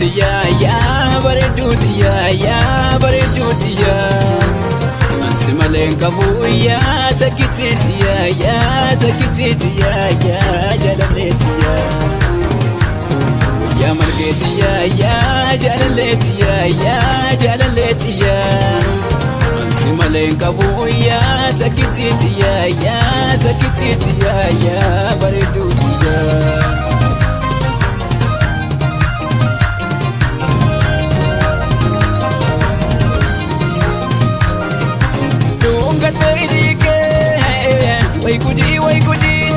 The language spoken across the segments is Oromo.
Bareedduu yaa bareedduu yaa bareedduu yaa Ansi malee hin qabu yaa takkitiiti yaa yaa takkitiiti yaa yaa jaalalleeti yaa Yaa margeeti yaa yaa jaalalleeti yaa yaa jaalalleeti yaa Ansi malee hin qabu yaa takkitiiti yaa yaa takkitiiti yaa yaa bareedduu yaa. Way gudii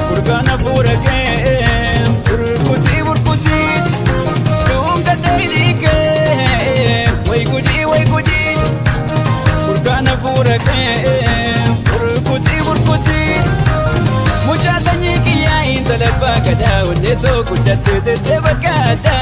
burqaana fuura kee burkutii burkutii dhuungatee dhiikee way gudii burqaana fuura kee burkutii burkutii mucaa sanyii kiyyaa intala abbaa gadaa onneetoo guddattee teessee bakka addaa.